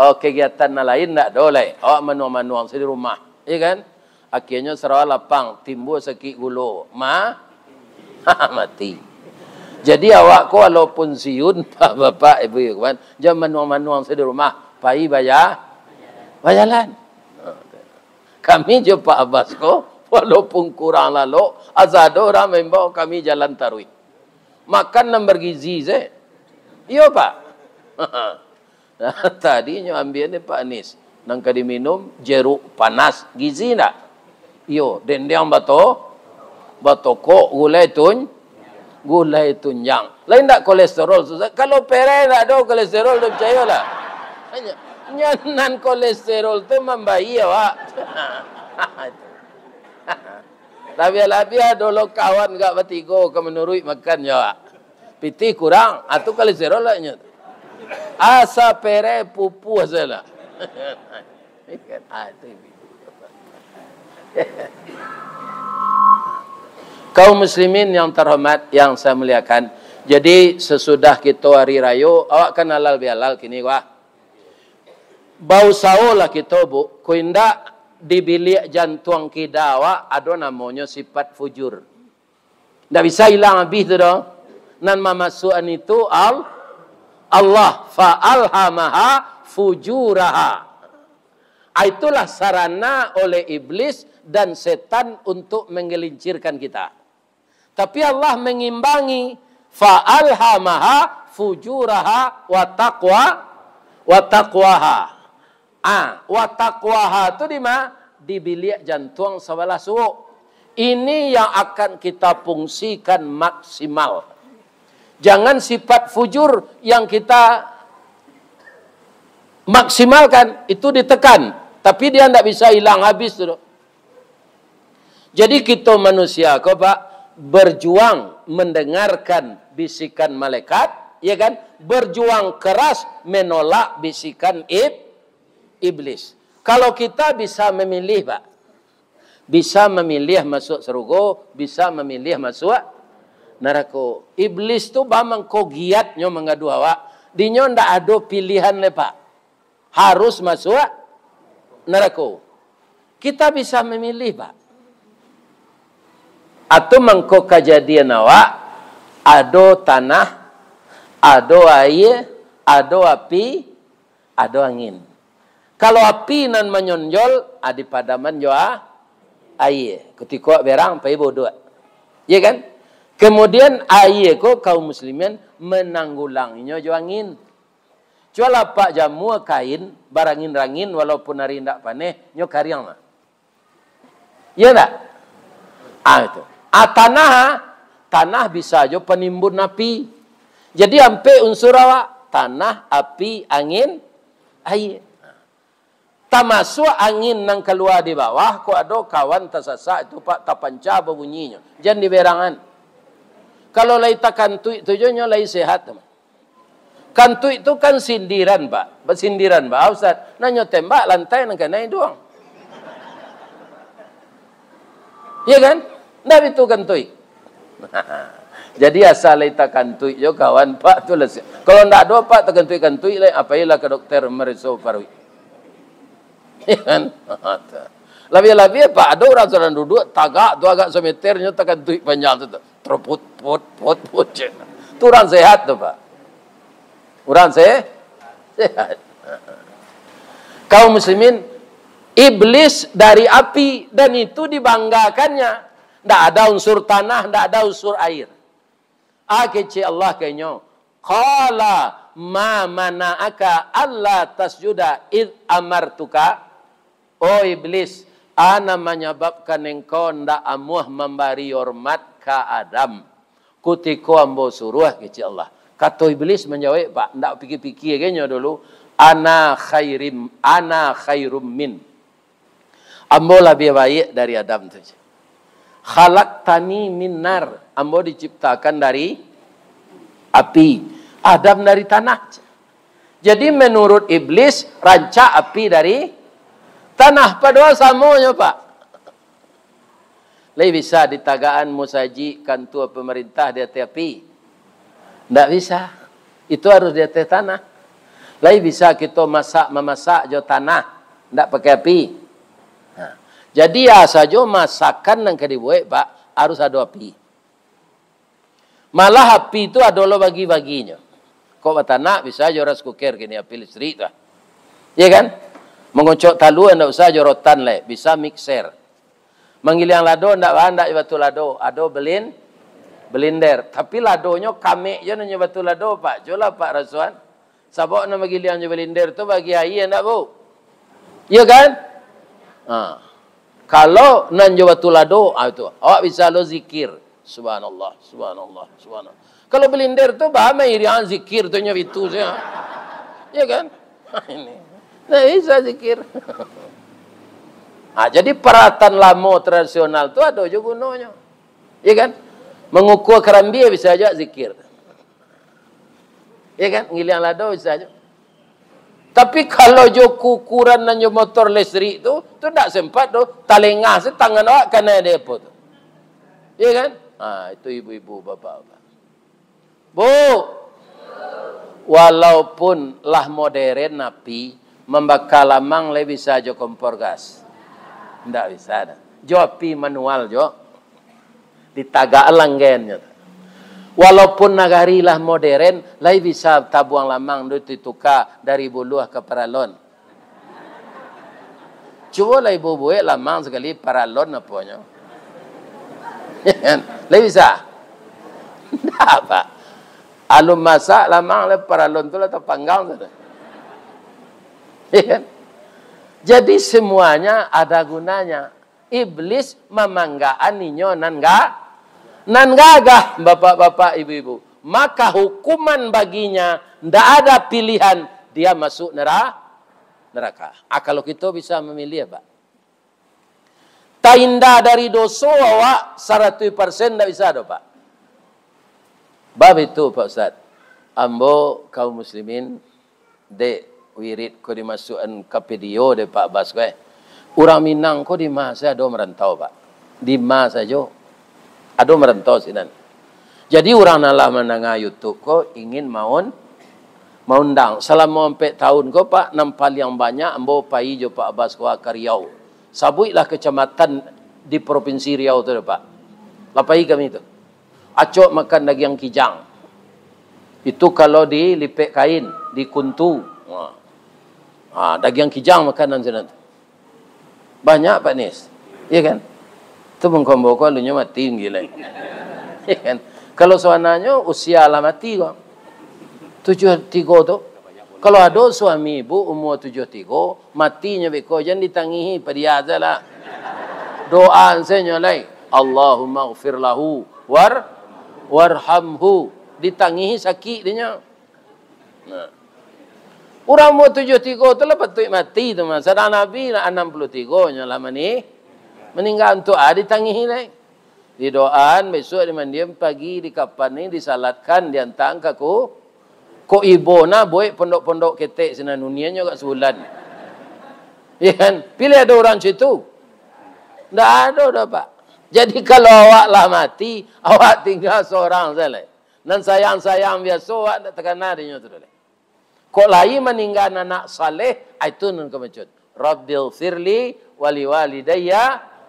Oh, kegiatan nan lain ndak ado lai. Awak manuang-manuang sajo di rumah, ya kan? Akhirnyo sarawa lapang, timbua sakik gulo, ma-, mati. Jadi awak ko walaupun siun, bapak, ibu, ya kan, jan manuang-manuang sajo di rumah, pai baya-, bajalan. Kami jo Pak Abbas ko, walaupun kurang lalok, asa ado urang maimbau kami jalan taruih. Makan nan bergizi se. Iyo, Pak. Nah, tadinyo ambiak ni Pak Anies. Nan ka diminum, jeruk panas. Gizi ndak? Iyo, dendeng bato. Batokok gulai tun-, gulai tunjang. Lain ndak kolesterol tu? Kalau pereh ndak ado kolesterol tu, picayolah. Nyo nan kolesterol tu mambayia awak. Labiah-labiah dulu kawan gak batigo ka manuruik makan jo awak. Pitih kurang, ah, tu kolesterol lah nyo. Asa pereh pupuah salah. Ah, tu. Kaum muslimin yang terhormat, yang saya muliakan. Jadi, sesudah kito hari rayo, awak kan halal bihalal kini, wah. Bausaholah kito, Bu, ko indak di biliak jantuang kida awak ado namonyo sifat fujur. Ndak bisa ilang abih tu doh. Nan mamasuakan itu Al-, Allah, fa alhamaha fujuraha. Ah, itulah sarana oleh iblis dan setan untuk menggelincirkan kita. Tapi Allah mengimbangi, fa alhamaha fujuraha wa taqwa, wa taqwaha. Ah, wa taqwaha tu di ma? Di biliak jantuang sabalah suok. Ini yang akan kita fungsikan maksimal. Jangan sifat fujur yang kita maksimalkan, itu ditekan. Tapi dia ndak bisa ilang habis tu. Jadi, kito manusia ko, Pak, berjuang mendengarkan bisikan malaikat, ya kan? Berjuang keras menolak bisikan ib-, iblis. Kalau kita bisa memilih, Pak, bisa memilih masuk sarugo, bisa memilih masuk narako. Iblis tu bamangko giatnyo manggaduah awak. Dinyo ndak ado pilihan lai, Pak. Harus masuk narako. Kita bisa memilih, Pak. Atau mangko kajadian awak, ado tanah, ado aia, ado api, ado angin. Kalau api nan manyonjol, ah, dipadaman jo a-, aia. Kutiko berang, pai bodoh. Ya kan? Kemudian aia ko kaum muslimin menanggulanginyo jo angin. Cualah Pak jamua kain, barangin-rangin, walaupun ari indak paneh, nyo kariang mah. Iya ndak? Ah, itu. Ah, tanah, tanah bisa jo panimbun api. Jadi, ampek unsur awak, tanah, api, angin, aia. Tamasuak angin nan kalua di bawah, kok ado kawan tasasak itu, Pak, tapancah babunyinyo. Jan diberangan. Kalau lai takantuik tu jo, nyo lai sehat tu. Kantuik tu kan sindiran, Pak. Basindiran, Pak, ah, Ustaz. Nah, nyo tembak lantai nan kanai doang. Iya kan? Ndak bitu kantuik. Jadi, asa lai takantuik jo kawan, Pak, tu lah si-, kalau ndak ado, Pak, takantuik-kantuik lai, apailah ka dokter mareso paruik. Iya kan? Labiah-labiah, Pak, ado urang sadang duduak, tagak tu agak sameter, nyo takantuik panjang tu, tu. Terput, put, put, put, cek. Tu urang sehat tu, Pak. Urang se-, sehat. Kaum muslimin, iblis dari api, dan itu dibanggakannya. Ndak ada unsur tanah, ndak ada unsur air. Ah, kecek Allah ka inyo, "Qala ma mana'aka alla tasjuda id amartuka?" Oh Iblis, a nan manyababkan engkau ndak amuah mambari hormat ka Adam, kutiko ambo suruah, kecek Allah. Kato Iblis manjawek, Pak, ndak pikia-pikia ge nyo dulu, "Ana khairim, ana khairum min." Ambo labiah baiak dari Adam tu. "Khalaqtani min nar." Ambo diciptakan dari api. Adam dari tanah. Jadi, menurut Iblis, rancak api dari tanah. Padahal samonyo, Pak. Lai bisa ditagakan musajik, kantua pemerintah di ateh api? Ndak bisa. Itu harus di ateh tanah. Lai bisa kito masak-mamasak jo tanah, ndak pakai api? Nah, jadi, a sajo masakan nan ka dibuek, Pak, harus ado api. Malah api tu ado lo bagi-baginyo. Kok batanak bisa jo rice cooker kini, api listrik tu, ah. Iya kan? Mangocok talua ndak usah jo rotan lai, bisa mixer. Manggiliang lado ndak ba-, ndak jo batu lado, ado belin-, blender. Tapi ladonyo kamek jo nan jo batu lado, Pak. Cubolah, Pak, rasoan. Sabab nan bagiliang jo blender tu bagi aia, ndak, Bu? Iya kan? Ha. Kalau nan jo batu lado, ah, itu. Awak bisa lo zikir. Subhanallah, subhanallah, subhanallah. Kalau balinder tu, bah, mairiang zikir tu nyo itu sajo. Ya kan? Ini. Nah, bisa zikir. Ah, jadi paralatan lamo tradisional tu ado jo gunonyo. Ya kan? Mangukua karambia bisa aja zikir. Ya kan? Ngiliang lado bisa aja. Tapi kalau jo kukuran nan jo motor listrik tu, tu ndak sempat tu. Talengah se tangan awak kanai dek apo tu. Ya kan? Ha, itu ibu-ibu, bapak-bapak. Bu, walaupun lah modern api, mambaka lamang lai bisa jo kompor gas? Ndak bisa doh. Jo api manual jo. Ditagak langgennyo. Walaupun nagari lah modern, lai bisa tabuang lamang tu dituka dari buluah ka paralon. Cubolah ibu buek lamang sakali paralon aponyo. Lai bisa? Ndak, Pak. Alun masak lamang, lai paralon tu lah tapanggang sudah. Ya kan? Jadi semuanya ada gunanya. Iblis mamanggaan inyo nan ga-, nan gagah, bapak-bapak, ibu-ibu. Maka hukuman baginya, ndak ada pilihan, dia masuk nera-, neraka. Ah, kalau kito bisa mamilih, Pak. Tainda dari doso awak saratuih persen ndak bisa doh, Pak. Bab itu, Pak Ustaz. Ambo kaum muslimin, dek wirid ko dimasuakan ka video dek Pak Bas ko, eh. Urang Minang ko di ma sajo ado marantau, Pak. Di ma sajo ado marantau sinan. Jadi urang nan lah mandanga YouTube ko ingin maun-, maundang. Salamo ampek tahun ko, Pak, nan paliang banyak ambo pai jo Pak Bas ko ka Riau. Sabuiklah kecamatan di Provinsi Riau tu, Pak. Lah pai kami tu. Acok makan dagiang kijang. Itu kalau dilipek kain, dikuntu. Ha. Ha, dagiang kijang makanan sinan tu. Banyak, Pak Nis. Iya kan? Tu mangko ambo ko alunyo mati gilai. Iya kan? Kalau sabananyo usia lah mati ko. Tujuah tigo tu. Kalau ado suami ibu umua tujuah tigo, matinyo beko, jan ditangihi, padiah sajolah. Doa sajonyo lai. Allahumma ghfir lahu war-, warhamhu. Ditangihi sakik dinyo. Nah. Urang umua tujuah tigo tu lah patuik mati tu mah. Sadang Nabi lah anam puluah tigo nyo lah mani-, maningga, untuak a ditangihi lai. Didoaan, bisuak dimandian, pagi dikapani, disalatkan, diantaan ka ku-, kok ibo nah buek pondok-pondok ketek sinan, huniannyo agak sabulan. Iya kan? Pilih ado urang cam itu. Ndak ado doh, Pak. Jadi kalau awak lah mati, awak tingga sorang sajo lai. Nan sayang-sayang biaso awak ndak takana dinyo tu doh lai. Kok lai maningga anak saleh, ah, itu nan kamacuan. Rabbighfirli waliwalidayya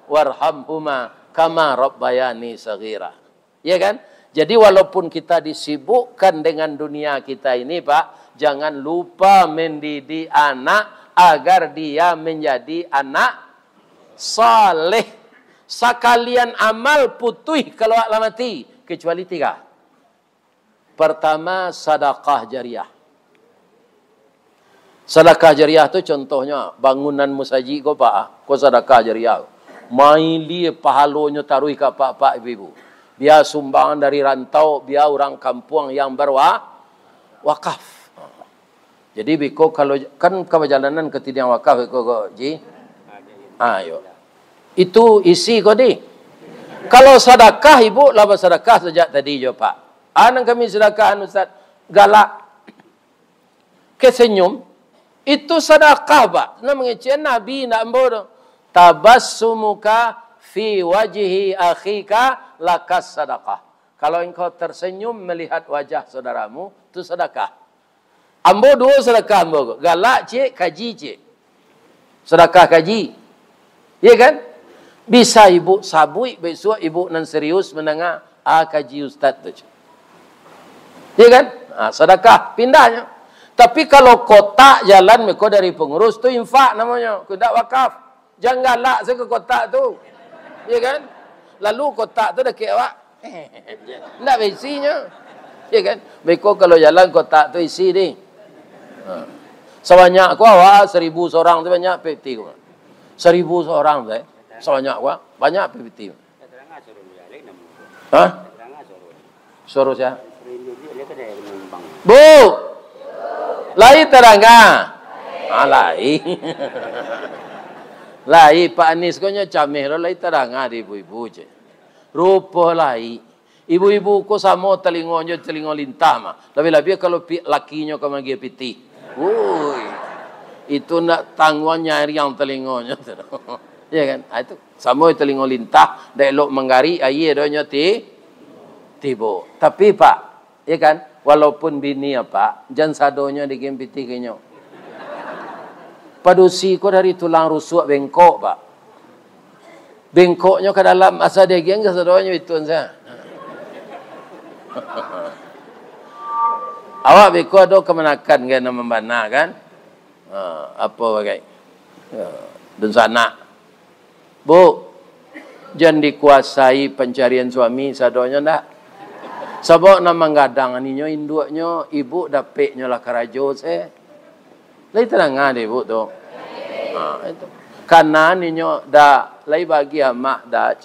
warhamhuma kama rabbayani shaghira. Ya kan? Jadi walaupun kita disibukkan dengan dunia kita ini, Pak, jangan lupa mendidik anak agar dia menjadi anak saleh. Sakalian amal putuih kalau awak lah mati, kecuali tiga. Partama, sadakah jariah. Sadakah jariah tu contohnyo, bangunan musajik ko, Pak, ko sadakah jariah. Mailia pahalonyo taruih ka apak-apak, ibu-ibu. Bia sumbangan dari rantau, bia urang kampuang yang berwa-, wakaf. Jadi, biko kalau, kan ka bajalanan ka tidiang wakaf, biko ko, Ji? Ah, iyo. Itu isi ko, di. Kalau sadakah, ibu lah basadakah sajak tadi jo, Pak. Ah, nan kami sadakahan, Ustaz, galak. Kok senyum, itu sadakah, Pak. Nan mangecek Nabi, ndak ambo tu. Tabassumuka fi wajhi akhika lakas sadakah. Kalau engkau tersenyum melihat wajah saudaramu, tu sadakah. Ambo duo sadakah ambo ko. Galak ciek, kaji ciek. Sadakah kaji. Iya kan? Bisa ibu sabuik bisuak ibu nan serius mandanga, ah, kaji ustaz tu. Iya kan? Ah, sadakah, pindahnyo. Tapi kalau kotak jalan beko dari pengurus tu infak namonyo, ko indak wakaf. Jan galak sajo ka kotak tu. Iya kan? Lalu kotak tu dakek awak. Ndak baisinyo. Iya kan? Beko kalau jalan kotak tu isi, di. Ha. Sabanyak ko awak, saribu sorang tu banyak peti ko. Saribu sorang tu, eh. Sabanyak ko, banyak pitih. Hah? Suaro sia? Bu! Lai tadanga? Ah, lai. Lai, Pak Anies ko nyo cameh lo, lai tadanga di ibu-ibu, cek. Rupo lai. Ibu-ibu ko samo talingonyo, talingo lintah mah. Labiah-labiah kalau pi-, lakinyo ka maagiah pitih. Woi. Itu ndak tangguang nyariang talingonyo tu. Ya kan? Ah, itu. Samo talingo lintah, ndak elok manggarik, aia do nyo ti-, tibo. Tapi, Pak, ya kan, walaupun bini, Pak, jan sadonyo diagiah pitih ka inyo. Padusi ko dari tulang rusuk bengkok, Pak. Bengkoknyo ka dalam, asa diagiah ka sadonyo itu sajo. Awak beko ado kamanakan kan, nan mambana kan? Ha, apo bagai? Ha, dunsanak. Bu, jan dikuasai pancarian suami sadonyo ndak? Sabab nan manggadang ninyo induaknyo, ibu dapeknyo lah karajo se. Lai tadanga dek ibu tu? Ha, itu. Kana ninyo dak, lai bagi amak dak.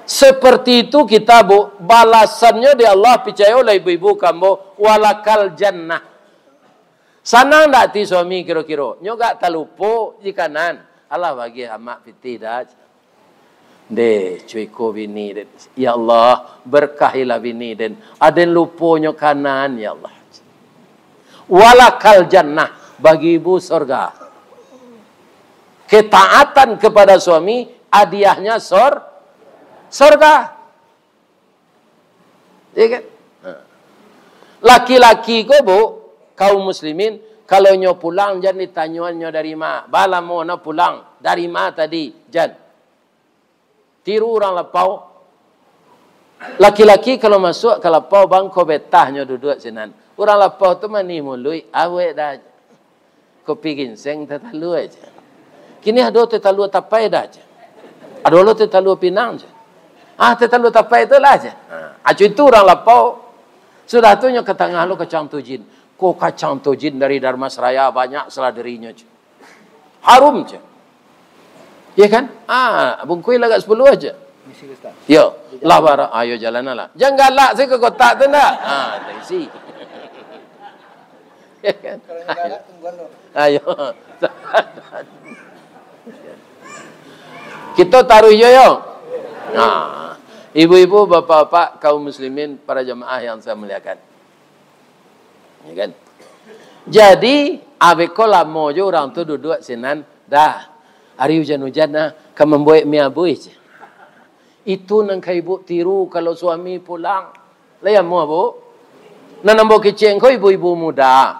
Seperti itu kita, Bu, balasannyo di Allah, picayo lah ibu-ibu ka ambo, walakal jannah. Sanang dak ati suami kiro-kiro? Nyo gak talupo di kanan. Alah bagi amak pitih dah. Deh, cuiko bini den. Ya Allah, berkahilah bini den. Aden luponyo kanan, ya Allah. Walakal jannah, bagi ibu sorga. Ketaatan kepada suami, hadiahnya sor-, sorga. Iya kan? Ha. Laki-laki ko, Bu, kaum muslimin, kalau nyo pulang, jan ditanyoan nyo dari ma. Balamo no pulang, dari ma tadi, jan. Tiru urang lapau. Laki-laki kalau masuak ka lapau, bangko betah nyo duduak sinan. Urang lapau tu manih muluik, awek dah. Kopi ginseng teh talua aja. Kini ado teh talua tapai dah aja. Ado lo teh talua pinang aja. Ah, teh talua tapai tu lah aja. Ha, acu itu urang lapau. Sudah tu nyo ka tangah lo kacang tojin. Ko kacang tojin dari Dharmasraya banyak salah dirinyo aja. Harum aja. Ya kan? Ah, bungkui lah agak sepuluh aja. Misi, Ustaz. Yo, lah bara, ayo jalan lah. Jangan galak sih ke kotak tu ndak? Ah, tengsi. Ya kan? Kalau ndak galak, tungguan lo. Ayo. Kita taruh yo, yo. Nah, ibu-ibu, bapak-bapak, kaum muslimin, para jamaah yang saya muliakan. Ya kan? Jadi, abeko lamo jo urang tu duduak sinan, dah. Hari ujan-ujan nah, ka mambuek mie abuih je. Itu nan ka ibu tiru kalau suami pulang. Lai amuah, Bu? Nan ambo kecek ko ibu-ibu muda.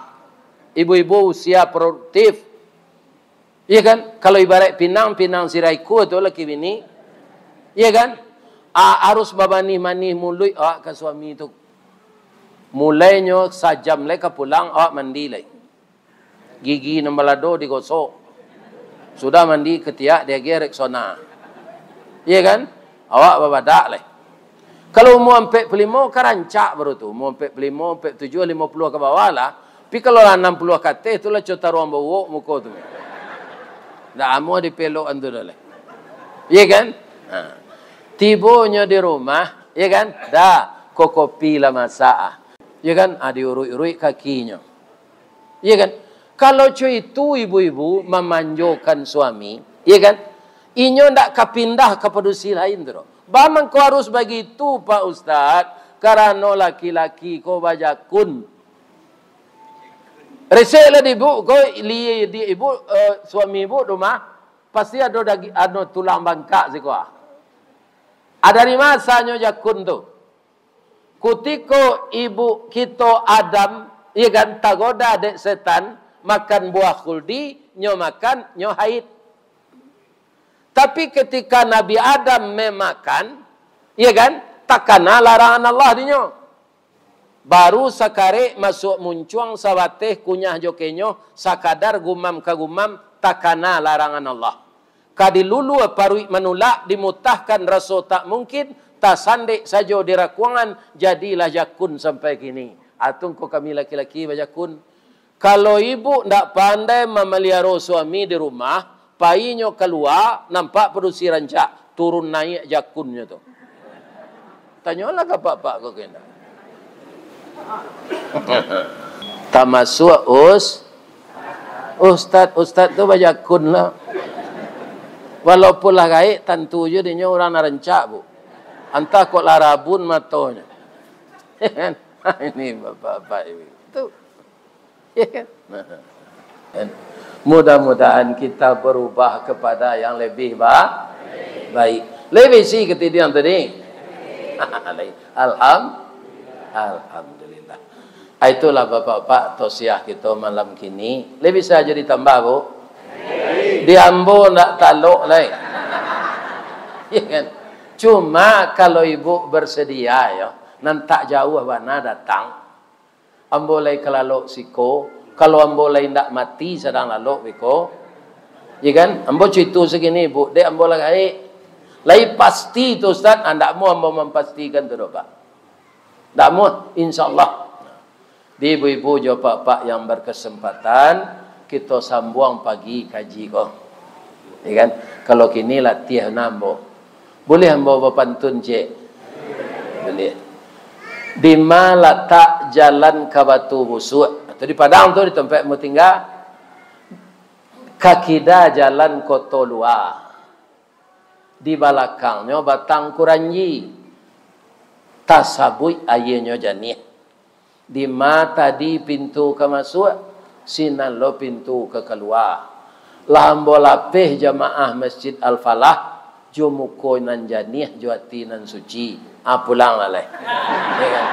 Ibu-ibu usia produktif. Iya kan? Kalau ibarat pinang, pinang sirah ikua tu laki bini. Iya kan? A-, harus bamanih-manih muluik awak ka suami tu. Mulainyo sajam lai ka pulang, awak mandi lai. Gigi nan balado digosok. Sudah mandi, katiak diagiah Rexona. Iya kan? Awak babadak lai. Kalau umua ampek puluah limo, ka rancak baru tu. Umua ampek puluah limo, ampek tujuah, limo puluah ka bawah lah. Tapi kalau lah anam puluah ka ateh, tu lah co taruang bauok muko tu. Ndak amuah dipelokan tu dah lai. Iya kan? Ha. Tibonyo di rumah, iya kan? Dah, ko kopi lah masak ah. Iya kan? Ah, diuruik-uruik kakinyo. Iya kan? Kalau co itu ibu-ibu mamanjokan suami, iya kan? Inyo ndak ka pindah ka padusi lain tu doh. Ba mangko harus bagitu, Pak Ustaz, karano laki-laki ko bajakun. Resek lah di ibu ko, li-, di ibu, eh, suami ibu rumah, pasti ado dagi-, ado tulang bangkak siko ah. Ah, dari ma asalnyo jakun tu? Kutiko ibu kito Adam, iya kan, tagoda dek setan, makan buah khuldi, nyo makan, nyo haid. Tapi ketika Nabi Adam memakan, iya kan, takana larangan Allah dinyo. Baru sakarek masuak muncuang sabateh kunyah jo kenyo, sakadar gumam ka gumam, takana larangan Allah. Ka dilulua paruik manulak, dimutahkan raso tak mungkin, tasandek sajo di rakuangan, jadilah jakun sampai kini. Atungko kami laki-laki bajakun. Kalau ibu ndak pandai mamaliaro suami di rumah, Painyo kalua, nampak padusi rancak, turun naiak jakunnyo tu. Tanyolah ka apak-apak ko kena. Tamasuak us-, ustad, ustad tu bajakun lah. Walaupun lah gaek, tantu jo dinyo urang nan rancak, Bu. Antah kok lah rabun matonyo. Ini bapak-bapak ini. Tu. Ya kan? Mudah-mudahan kita berubah kepada yang lebih ba-, baik. Lebih si ketidiang tadi. Alham-, Alhamdulillah. Ah, itulah bapak-bapak tausiah kita malam kini. Lebih saja ditambah, Bu? Di ambo ndak talok lai. Ya kan? Cuma kalau ibu bersedia, ya, nan tak jauh bana datang. Ambo lai ka lalok siko, kalau ambo lai indak mati sadang lalok beko, ya kan? Ambo cuito sakini, Bu, dek ambo lah gaek. Lai pasti tu, Ustaz? Ah, ndak amuah ambo mampastikan tu doh, Pak. Ndak amuah, insyaallah. Di ibu-ibu jo apak-apak yang berkesempatan, kito sambuang pagi kaji ko. Ya kan? Kalau kini latiah na ambo. Buliah ambo bapantun, cek? Buliah. Dima latak jalan ka Batu Busuak? Atau di Padang tu, di tampek ambo tingga? Ka kida jalan Koto Lua. Di balakangnyo Batang Kuranji. Tasabuik aianyo janiah. Dima tadi pintu ka masuak, sinan lo pintu ka kalua. Lah ambo lapeh jamaah Masjid Al-Falah, jo muko nan janiah, jo ati nan suci. Ah, pulang lah lai. Ya kan?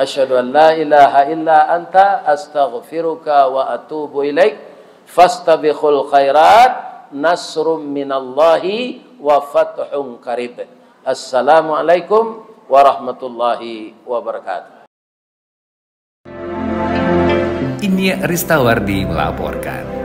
Asyhadu an la ilaha illa anta, astaghfiruka wa atubu ilaik. Fastabiqul khairat, nasrum minallahi wa fathun qarib. Assalamualaikum warahmatullahi wabarakatuh. Iniak Ristawardi melaporkan.